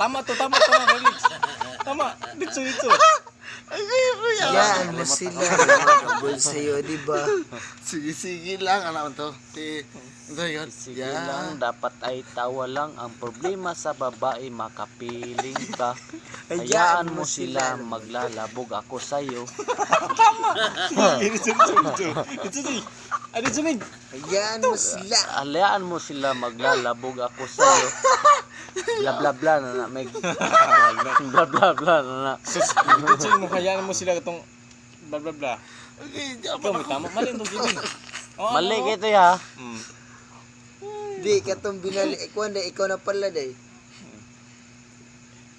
Tama to, tama, tama, Felix. Tama. Dito, dito. Hayaan mo sila maghabol sa'yo, di ba? Sige, sige lang. Alam to. Si, ito yun. Sige lang, dapat ay tawa lang. Ang problema sa babae, makapiling ka. Hayaan mo sila, maglalabog ako sa'yo. Dito, dito, dito. Dito, dito. Ah, dito, mig. Hayaan mo sila. Hayaan mo sila, maglalabog ako sa'yo. Bla bla bla na na, meg. Bla bla bla na na. Sus, dito mo, hayaan mo sila itong bla bla bla. Okay, di Ikaw may tama. Mali itong giving. Oh, Mali kito ya. Di, katong binali. Ikaw na, ikaw na pala, day.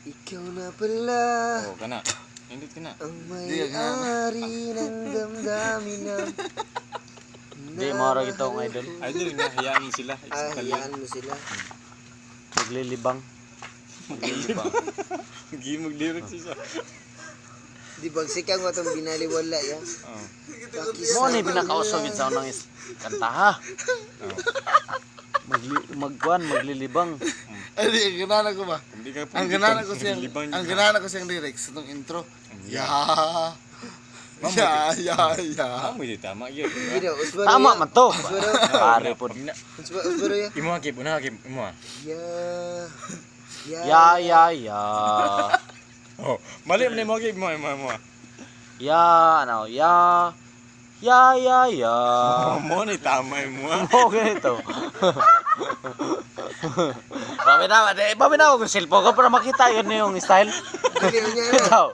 Ikaw na pala. Oh, kana. Indot ka na. Ang may-ari ng damdamin na Di, mora ito ang idol. Idol nga, hayaan mo sila. Ah, hayaan mo sila. Maglilibang. Maglilibang. Hindi mag-lyrics siya. Di bagsikan ko itong binaliwala ya. Oh. Mo ni pinakausog yun sa unang kanta ha. Magkuan, maglilibang. Ay, di, ang ganana ko ba? Hindi ka Ang ganana ko siyang, maglilibang ang yun. ganana ko siyang lyrics itong intro. Ya. Ya. Ya, ya, ya. Tama yun, tama yun. Hindi daw, usbaro Tama ya. man to. Usbaro. Pare po. Usbaro, usbaro ya. Imo kip, una kip, imo. Ya. Ya. Ya ya ya. Oh, mali man imo kip, imo imo imo. Ya ano ya. Ya ya ya. Oh, mo ni tama imo. Mo ganito. Paminaw, eh, paminaw ko cellphone ko para makita yun yung style. Hindi, niya na. Ikaw.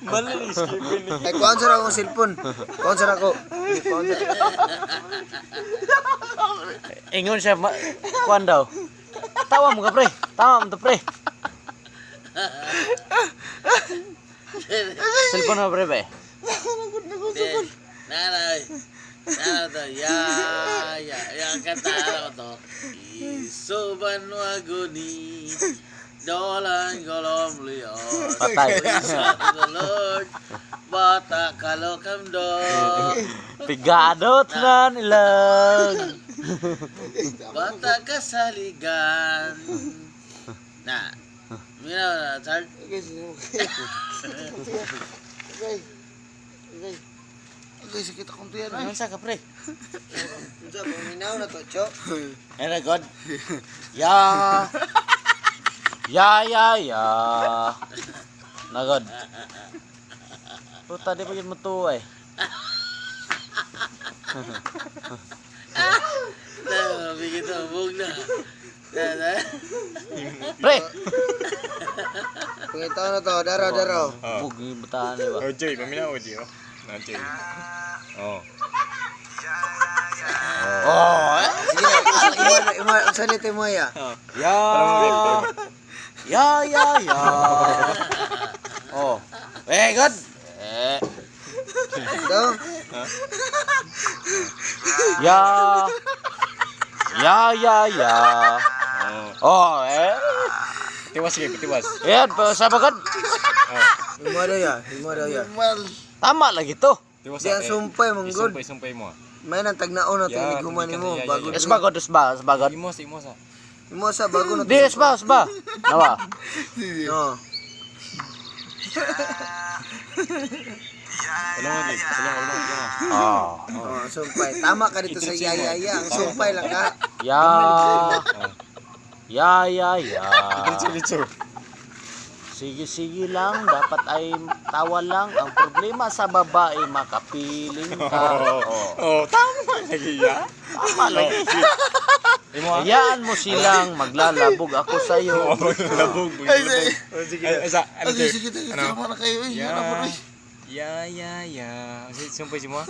Mali ni skip ni. Ay, kuhaan sa akong cellphone. Kuhaan sa ako. Hindi, kuhaan sa Ingon siya, kuan daw. Tawa mo ka pre. Tawa mo to pre. Cellphone mo pre ba? Nanay. Nanay to. Ya, ya. Ya, ang kanta ano to. Isuban waguni. Dolan golom lion. Patay. The Lord. Bata kalokam do. Pigado tanan ilang. Bata kasaligan. Na. Mira na, Char. Okay, sige. Okay. Okay. Okay, sakit akong tuyan. Ay. Ano sa ka pre? Unsa, paminaw na to, Cho. Ano god? Ya. Ya ya ya. Nagod. Puta di pa yun mo to eh. Na, bigyan to, bug na. Na, na. Pre. Pangitaw na to, daro, daro. Oh. Bug yung bataan di ba? Oh, Jay, paminaw di oh. Na Jay. Oh. Oh. Eh. Sige na, imo, imo, unsa nito mo ya? Ya. Ya ya ya. Oh. Eh god. Eh. Ito? Ya. Ya ya ya. Oh. Oh eh. Tiwas sige, tiwas. Yan, pa sa god. Oh. Imo daw ya, imo daw ya. Mal. Tama lagi to. Tiwas. Di ang sumpay, manggod. Sumpay, sumpay mo. May nang tagnaon na to, Ya, inighuman nimo. ya, ya, Bago ya. Esba god, esba, esba god. Imo sa, imo sa. Imo sa bago na to. Di esba, esba. Nawa. No. Tulong mo, Gib. Tulong, tulong, tulong. Oh. Oh, sumpay. Tama ka dito sa ya ya ya. Ang sumpay lang ka. Ya. Ya ya ya. Diretso, diretso. Sige sige lang, dapat ay tawa lang. Ang problema sa babae, makapiling ka. Oh, Oh. oh, tama lagi ya. Tama lagi. Imo ah. Hayaan mo silang maglalabog ako Oh, sa'yo. maglabog, maglabog. Ay, Sige. Ay, isa, ano Ay, Jay? sige, sige. Ano? Tama na kayo. Ay, Ya. ano po, ay. Ya, ya, ya. Sige, sumpay si mo. ah.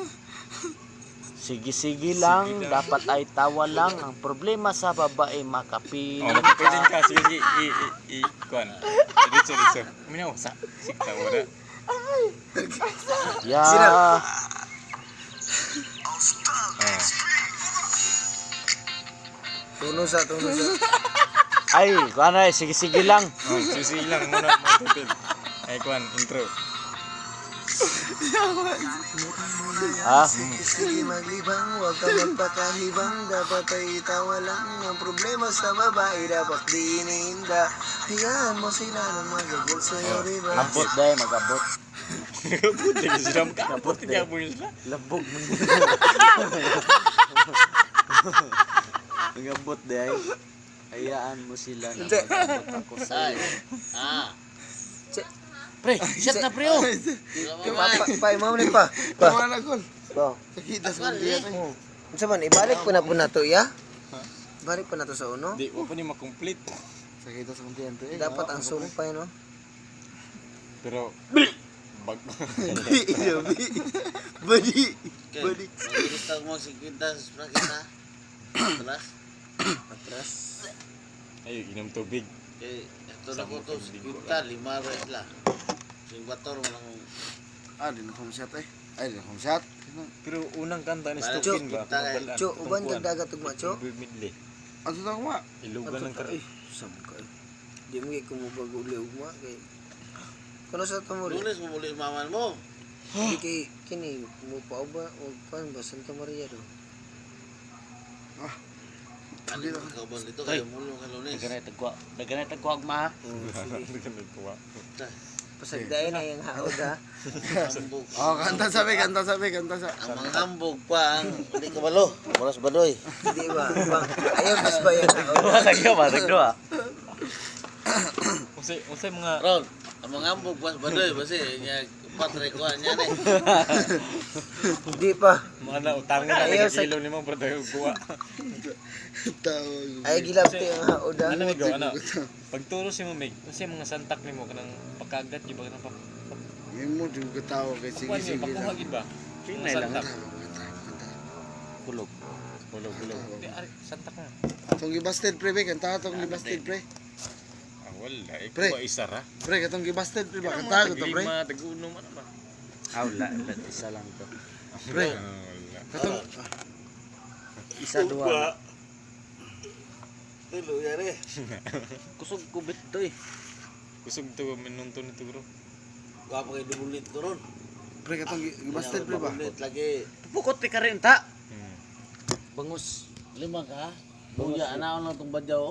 Sige sige lang, Sige lang. dapat ay tawa lang. Ang problema sa babae, Oh, makapiling makapiling ka. ka. Sige, sige. I, i, i, kuan. Diretso, diretso. Minaw, sa. Sige, tawa na. Ya. Ah. Tuno sa, tuno sa. Ay, kuan ay, sige sige lang. Oh, sige, sige lang. Muna, mga titil. Ay, kuan, intro. Ah, Sige maglibang, huwag ka magpakahibang. Dapat ay itawa lang ang problema sa babae. Dapat di iniinda. Hayaan mo sila ng magagol sa'yo, di ba? Abot dahil mag-abot. Abot lagi sila. Abot gyapon sila. Labog mo. Mag-abot dahil. Hayaan mo sila na mag-abot ako Ay. sa'yo. Ah. Pre, shot na pre oh. Pa, pa, pa, imaw ni pa. Pa. Tama na gol. Pa. Sakit sa kunti. Oh. Unsa man, ibalik pa na po na to, ya? Balik pa na to sa uno. Di wa pa ni makomplete. Sakit sa kunti eh. Dapat ang sumpay, no? Pero bag Badi. Okay. Badi. Mag-ilista mo 50 sa sprocket ha. Atras. Atras. Ay, inom tubig. Okay. Ito na ko to 50, lima res la. Sing bator mo lang. Ah, di na kumshot eh. Ay, di na kumshot. Pero unang kanta ni Balik, Stukin ba? kita kay- Kung Cho, uban kag dagat ugma, Cho. Midley. Ano to kuma? Ilugan ng kar. Ay, sam ka. Eh. Di mo kay kumubag uli ugma kay kuno sa tumuli. Lunes mo muli maman mo. Di kay kini mo pa ba o kuan ba Santa Maria do. Ano yung kauban dito kaya mulo ka Lunes. Daganay tagwa. Daganay tagwa ma. Oh, sige. Nagkuha. Pasagdayon na yung haod ha. Hambog. Oh, kanta sabi, kanta sabi, kanta sa. Ang mga hambog pa ang hindi kabalo. Oras badoy. Di ba? Bang, ayaw mas ba yung haod? Dua lagi ba tagdua. Unsay unsay mga Ron, ang mga hambog pa badoy basi nya patre ko nya ni. Di pa. mga nautangan na Ayaw sa- kilo nimo pero tayo kuha. Tawag. Ay gilabti ang haod ha. Ano migo ano? Pagturo si mo mig, unsay mga santak nimo kanang pagkagat di ba kanang pa Ngayon mo, di ko katawa kay sige, kuan sige niyo pakuha lang. gid ba? Mga Pinay lang. santak. Kanta, kanta. Kulog. Hulog hulog. Di ari santak na. Tong gibasted pre, be, kanta tong gibasted pre. Ah, wala. Pre. Ikaw isa ra. Pre, katong gibasted pre ba? Kanta ko to pre. Lima, tag-uno man ba? Ah, wala. Wala. Isa lang to. Pre, Ah, wala. katong Isa duha. Tulo yare. Kusog kubit to eh. Kusog to minunto nito bro. Gwapo kay dubulit ko ron. pre katong gibasted pre ba? Dubulit lagi. Pupukot ti ka rin ta. Hmm. Bangus. Lima ka. Buya anaon lang tong badyaw.